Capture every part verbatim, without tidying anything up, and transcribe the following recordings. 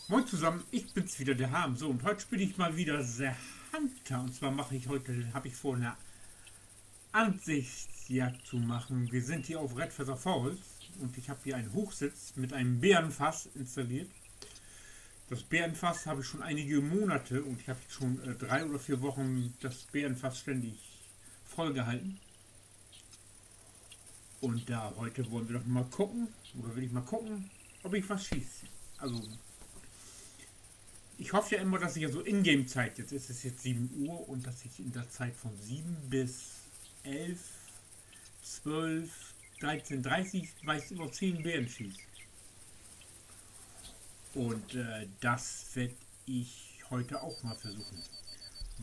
Moin zusammen, ich bin's wieder, der Harm. So, und heute spiele ich mal wieder The Hunter. Und zwar mache ich heute, habe ich vor, eine Ansichtsjagd zu machen. Wir sind hier auf Red Feather Falls und ich habe hier einen Hochsitz mit einem Bärenfass installiert. Das Bärenfass habe ich schon einige Monate und ich habe jetzt schon äh, drei oder vier Wochen das Bärenfass ständig vollgehalten. Und da heute wollen wir doch mal gucken, oder will ich mal gucken, ob ich was schieße. Also, ich hoffe ja immer, dass ich ja so Ingame-Zeit, jetzt ist es jetzt sieben Uhr, und dass ich in der Zeit von sieben bis elf, zwölf, dreizehn dreißig, meist immer zehn Bären schieße. Und äh, das werde ich heute auch mal versuchen.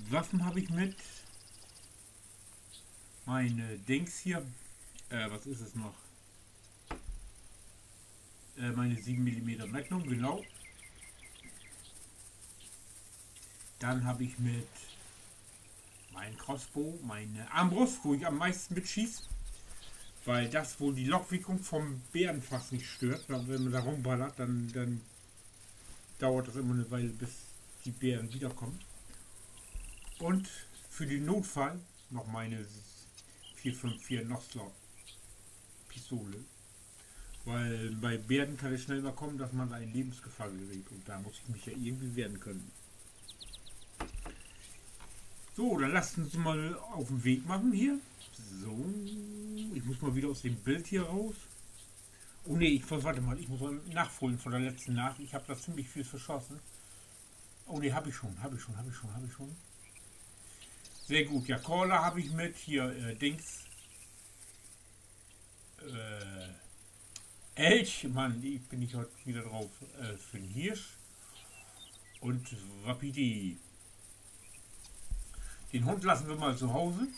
Waffen habe ich mit. Meine Dings hier. Äh, was ist es noch? Äh, meine sieben Millimeter Magnum, genau. Dann habe ich mit mein Crossbow, meine Armbrust, wo ich am meisten mit schieß. Weil das wohl die Lockwirkung vom Bärenfass nicht stört. Weil wenn man da rumballert, dann, dann dauert das immer eine Weile, bis die Bären wiederkommen. Und für den Notfall noch meine vier fünf vier Nossler Pistole. Weil bei Bären kann es schnell mal kommen, dass man da in Lebensgefahr gerät. Und da muss ich mich ja irgendwie wehren können. So, dann lasst uns mal auf den Weg machen hier. So, ich muss mal wieder aus dem Bild hier raus. Oh nee, ich, warte mal, ich muss mal nachholen von der letzten Nacht. Ich habe da ziemlich viel verschossen. Oh nee, habe ich schon, habe ich schon, habe ich schon, habe ich schon. Sehr gut, ja, Koala habe ich mit, hier, äh, Dings. Äh, Elch, Mann, wie bin ich heute wieder drauf? Äh, für den Hirsch. Und Wapiti. Den Hund lassen wir mal zu Hause.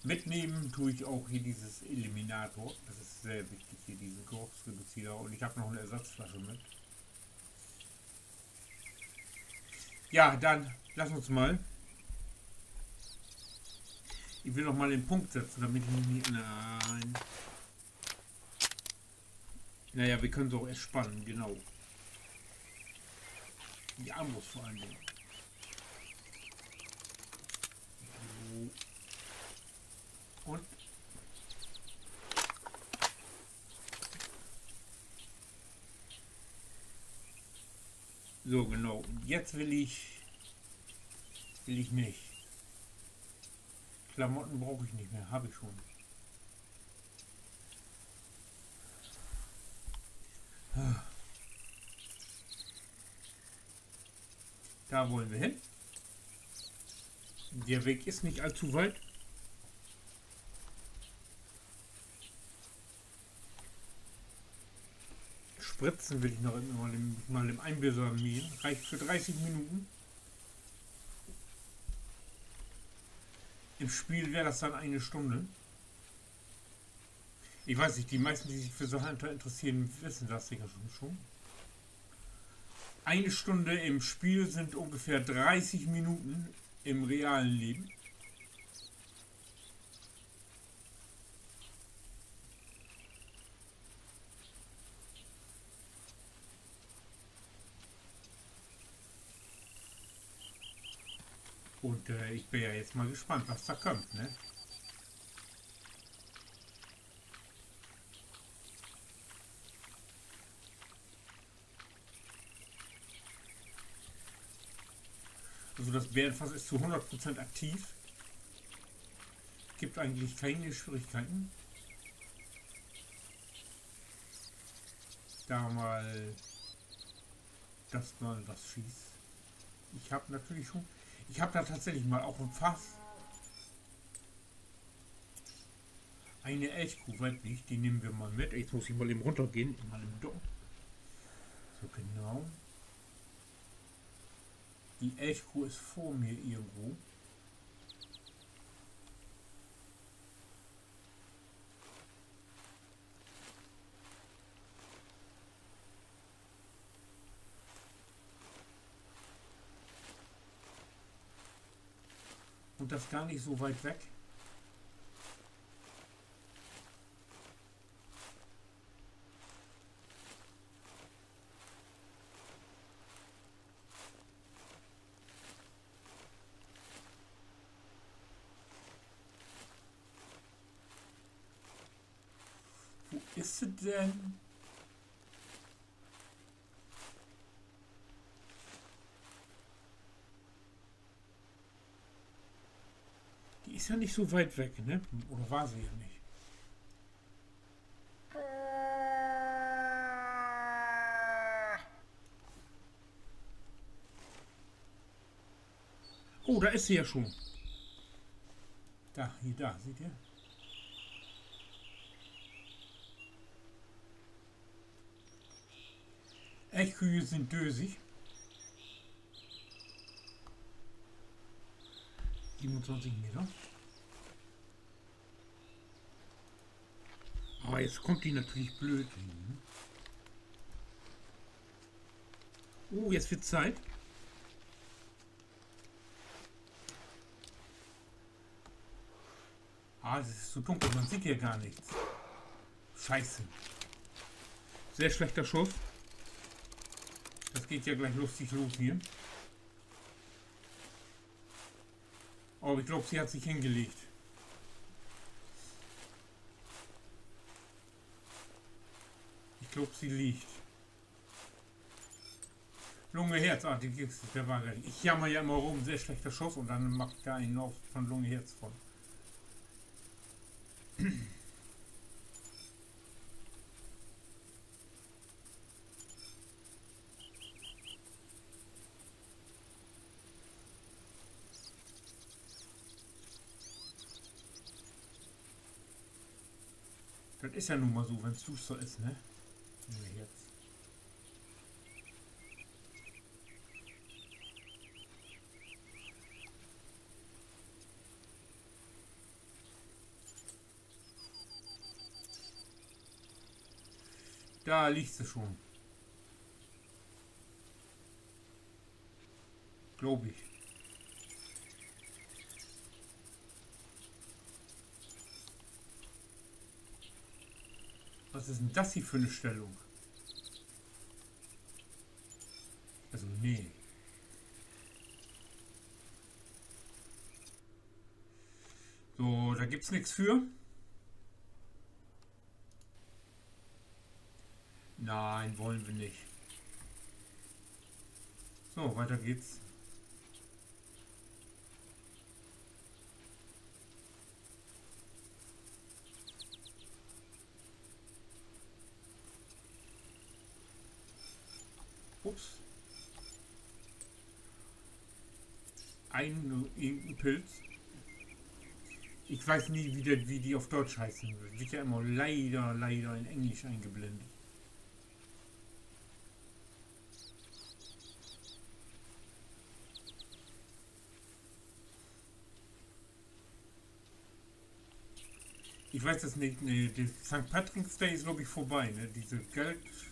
Mitnehmen tue ich auch hier dieses Eliminator. Das ist sehr wichtig, hier diesen Geruchsreduzierer. Und ich habe noch eine Ersatzflasche mit. Ja, dann lass uns mal. Ich will noch mal den Punkt setzen, damit ich nicht. Nein. Naja, wir können sie auch erst spannen, genau. Die Armbrust vor allen Dingen. So. Und. So, genau. Und jetzt will ich. Will ich nicht. Klamotten brauche ich nicht mehr, habe ich schon. Da wollen wir hin. Der Weg ist nicht allzu weit. Spritzen will ich noch immer mal im, mal im Einbilder mähen. Reicht für dreißig Minuten. Im Spiel wäre das dann eine Stunde. Ich weiß nicht, die meisten, die sich für so Hunter interessieren, wissen das sicher schon, schon. Eine Stunde im Spiel sind ungefähr dreißig Minuten im realen Leben. Und äh, ich bin ja jetzt mal gespannt, was da kommt, ne? Also das Bärenfass ist zu hundert Prozent aktiv. Gibt eigentlich keine Schwierigkeiten. Da mal, dass man was schießt. Ich habe natürlich schon, ich habe da tatsächlich mal auch ein Fass. Eine Elchkuh weiblich, die nehmen wir mal mit. Jetzt muss ich mal eben runtergehen, mal im Dorf. So, genau. Die Elchkuh ist vor mir irgendwo. Und das gar nicht so weit weg. is se denn? De is ja nich so wiet weg, ne? Oder weer se ja nich? Oh, dor is se ja schon. Dor, hier, dor, seht ji? Echtkühe sünd dösig. Siebenundzwanzig Meter. Aver nu kummt de natürlich blööd rin, ne? Oh, nu warrt Tiet. Ah, dat is so dunkel, man süht hier gor nix. Scheiße. Sehr schlechter Schuss. Dat geiht ja gliek lustig los hier. Aver ik glööv, se hett sik henleggt. Ik glööv, se liggt. Lunge, Herz, ah, de, de, de weer, ik jammer ja immer rum, sehr schlechter Schuss, un denn maak ik dor een noch von Lunge, Herz von. Dat is ja nu mal so, wenn's duuster is, ne? Wenn wi jetzt Dor liggt se schon. Glööv ik. Wat is denn dat hier för 'ne Stellung? Also, nee. So, dor gifft 't nix för. Nee, wüllt wi nich. So, weiter geht's. Ups. Een, irgendein Pilz. Ik weet nie, wie dat, wie de op Düütsch heeten. Warrt ja immer leider, leider in Engelsch inblendt. Ik weet dat nich, nee, de Sankt Patrick's Day is, glööv ik, vörbi, ne? Disse Geld-,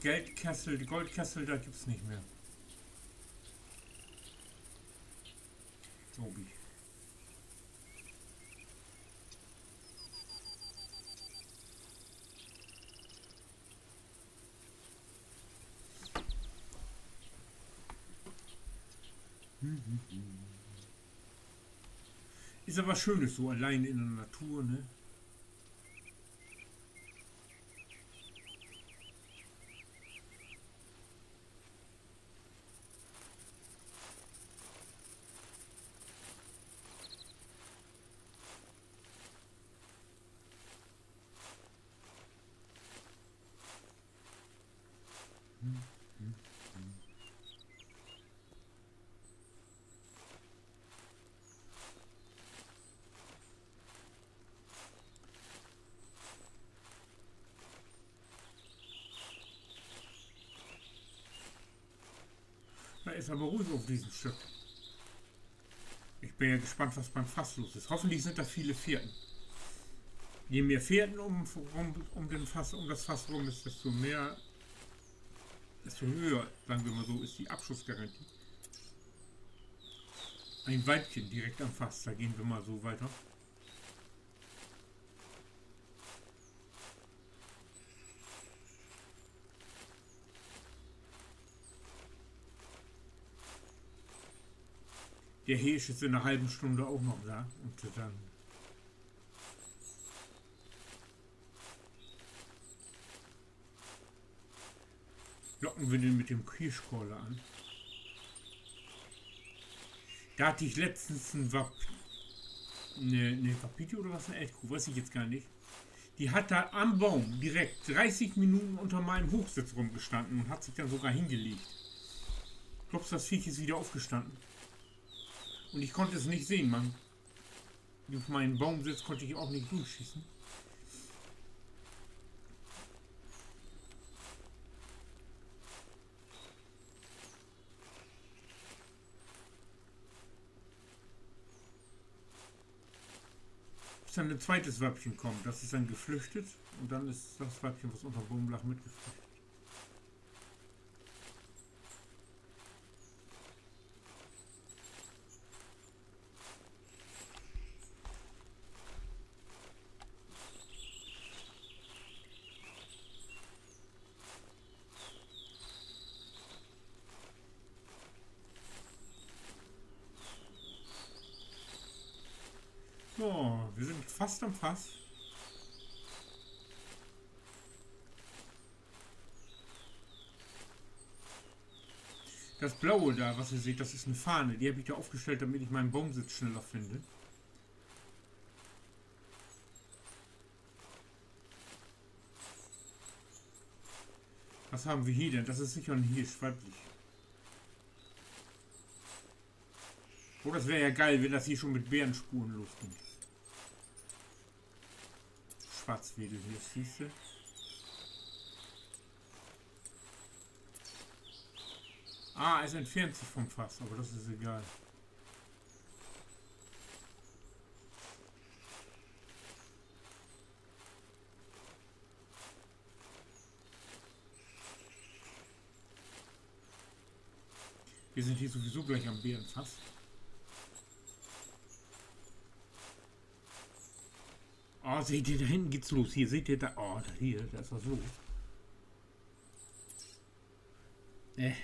Geldkessel, de Goldkessel, dat gifft 't nich mehr. Glööv ik. Is aver schöön, so alleen in de Natur, ne? Dor is aver ruhig op dissen Stück. Ik bün ja gespannt, wat bi'n Fass los is. Hoffentlich sünd dor vele Fährten. Je mehr Fährten um, um, um den Fass, um dat Fass rum is, desto mehr, desto höher, segg wi mal so, is de Abschussgarantie. Een Weibchen direkt an'n Fass, dor gahn wi mal so wieter. De Hirsch is in 'ner halven Stünn ok noch dor un denn. Locken wir den mit dem Hirschkohle an. Da hatte ich letztens en Wap-, ne, ne Wapiti oder was, 'ne Elchkuh, weiß ich jetzt gar nicht. Die hat da am Baum direkt dreißig Minuten unter meinem Hochsitz rumgestanden und hat sich dann sogar hingelegt. Glaubst du, das Viech ist wieder aufgestanden? Und ich konnte es nicht sehen, Mann. Durch meinen Baumsitz konnte ich auch nicht durchschießen. Bis dann ein zweites Weibchen kommt. Das ist dann geflüchtet und dann ist das Weibchen, was unterm Baum lag, mitgeflüchtet. So, wir sind fast am Fass. Das Blaue da, was ihr seht, das ist eine Fahne. Die habe ich da aufgestellt, damit ich meinen Baumsitz schneller finde. Was haben wir hier denn? Das ist sicher ein Hirsch, weiblich. Oh, das wär ja geil, wenn das hier schon mit Bärenspuren losging. Schwarzwedel hier, siehste. Ah, es entfernt sich vom Fass, aber das ist egal. Wir sind hier sowieso gleich am Bärenfass. Oh, seht ihr, da hinten geht's los. Hier, seht ihr, da, oh, da, hier, da ist was los. Äh.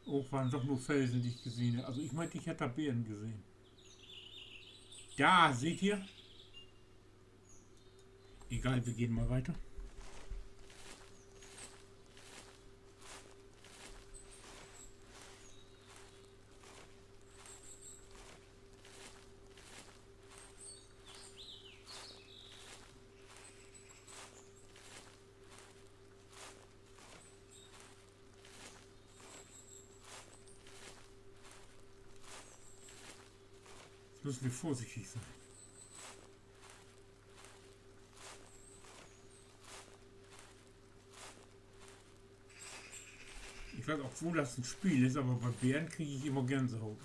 Oh, waren doch nur Felsen, die ich gesehen habe. Also ich meinte, ich hätte da Bären gesehen. Da, seht ihr? Egal, wir gehen mal weiter. Jetzt müssen wir vorsichtig sein. Ich weiß, obwohl das ein Spiel ist, aber bei Bären kriege ich immer Gänsehaut.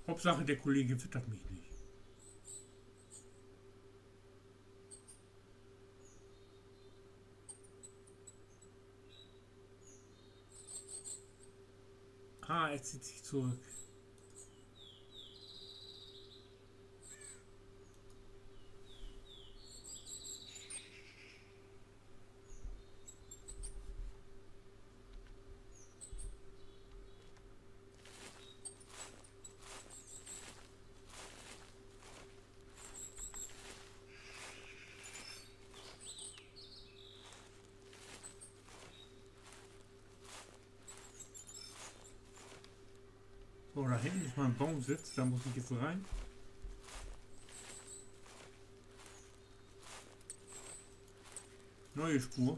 Hauptsache, der Kollege wittert mich nicht. Ah, er zieht sich zurück. So, da hinten ist mein Baumsitz, da muss ich jetzt rein. Neue Spur.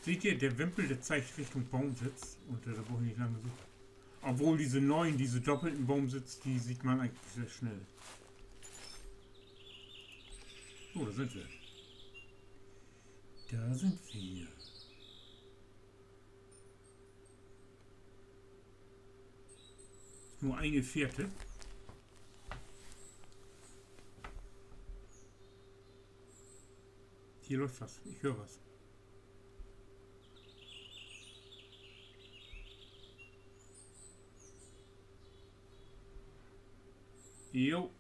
Seht ihr, der Wimpel, der zeigt Richtung Baumsitz und, äh, da brauche ich nicht lange suchen. Obwohl, diese neuen, diese doppelten Boomsitz, die sieht man eigentlich sehr schnell. Oh, da sind wir. Da sind wir. Nur eine Fährte. Hier läuft was. Ich höre was. Jo.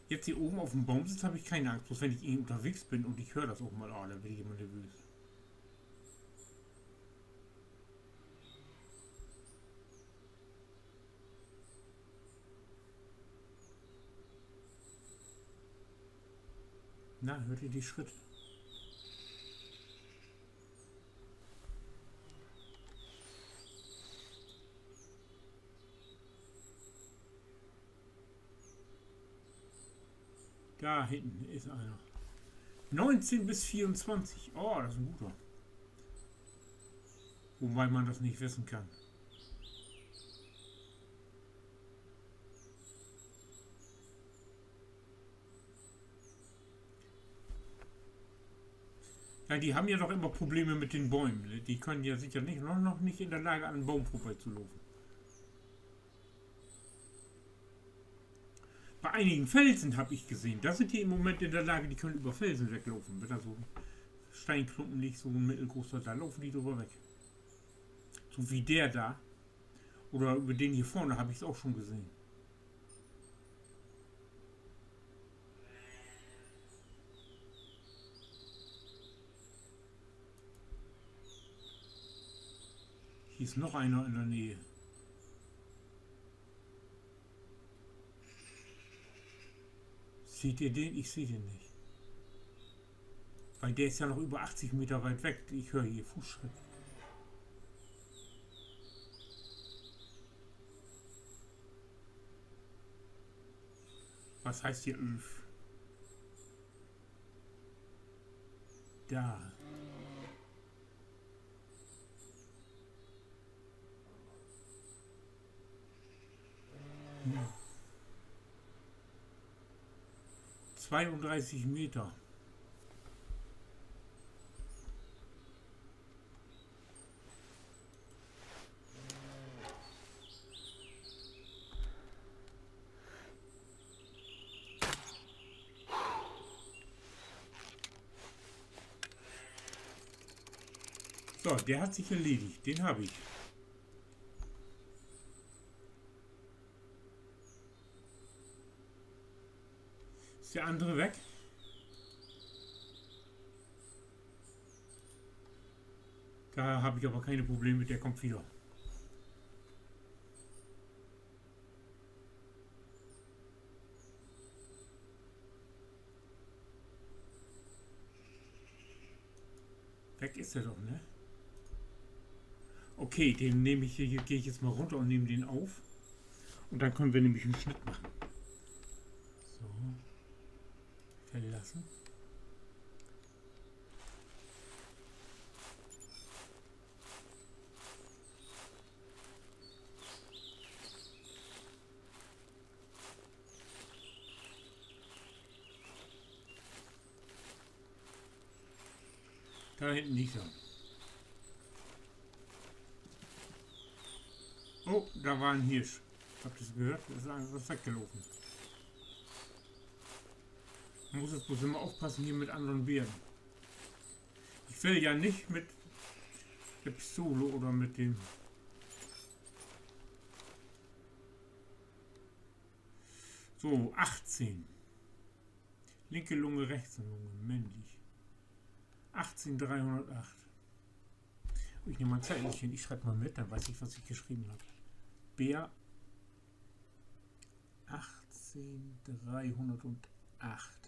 Jetzt hier oben auf dem Baum sitzt, habe ich keine Angst. Bloß wenn ich irgendwie unterwegs bin und ich höre das auch mal, ah, dann werde ich immer nervös. Na, hört ihr die Schritte? Da hinten ist einer. Neunzehn bis vierundzwanzig. Oh, das ist ein guter. Wobei man das nicht wissen kann. Ja, die haben ja doch immer Probleme mit den Bäumen, ne? Die können ja sicher nicht, noch, noch nicht in der Lage, an einem Baum vorbeizulaufen. Bei einigen Felsen hab ich gesehen, da sind die im Moment in der Lage, die können über Felsen weglaufen. Wenn da so ein Steinklumpen liegt, so ein mittelgroßer, da laufen die drüber weg. So wie der da. Oder über den hier vorne hab ich's auch schon gesehen. Hier ist noch einer in der Nähe. Seht ihr den? Ich seh den nicht. Weil der ist ja noch über achtzig Meter weit weg. Ich höre hier Fußschritte. Was heißt hier Öf? Da. Hm. Zweiunddreißig Meter. So, der hat sich erledigt. Den hab ich. Ist der andere weg? Da hab ich aber keine Probleme mit, der kommt wieder. Weg ist er doch, ne? Okay, den nehme ich hier, hier gehe ich jetzt mal runter und nehme den auf. Und dann können wir nämlich einen Schnitt machen. So. Verlassen. Da hinten liegt er. Oh, da war ein Hirsch. Habt ihr es gehört? Da ist einer was weggelaufen. Man muss jetzt bloß immer aufpassen hier mit anderen Bären. Ich will ja nicht mit der Pistole oder mit dem. So, achtzehn. Linke Lunge, rechte Lunge, männlich. Achtzehn dreihundertacht. Ich nehme mal ein Zettelchen, ich schreibe mal mit, dann weiß ich, was ich geschrieben habe. Bär achtzehn dreihundertacht.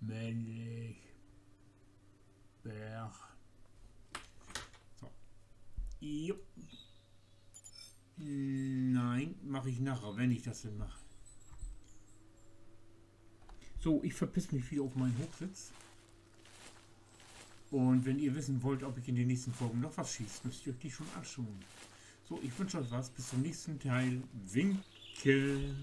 Männlich. Bär. So. Jupp. Nein, mache ich nachher, wenn ich das denn mache. So, ich verpiss mich wieder auf meinen Hochsitz. Und wenn ihr wissen wollt, ob ich in den nächsten Folgen noch was schieß, müsst ihr euch die schon anschauen. So, ich wünsche euch was. Bis zum nächsten Teil. Winke.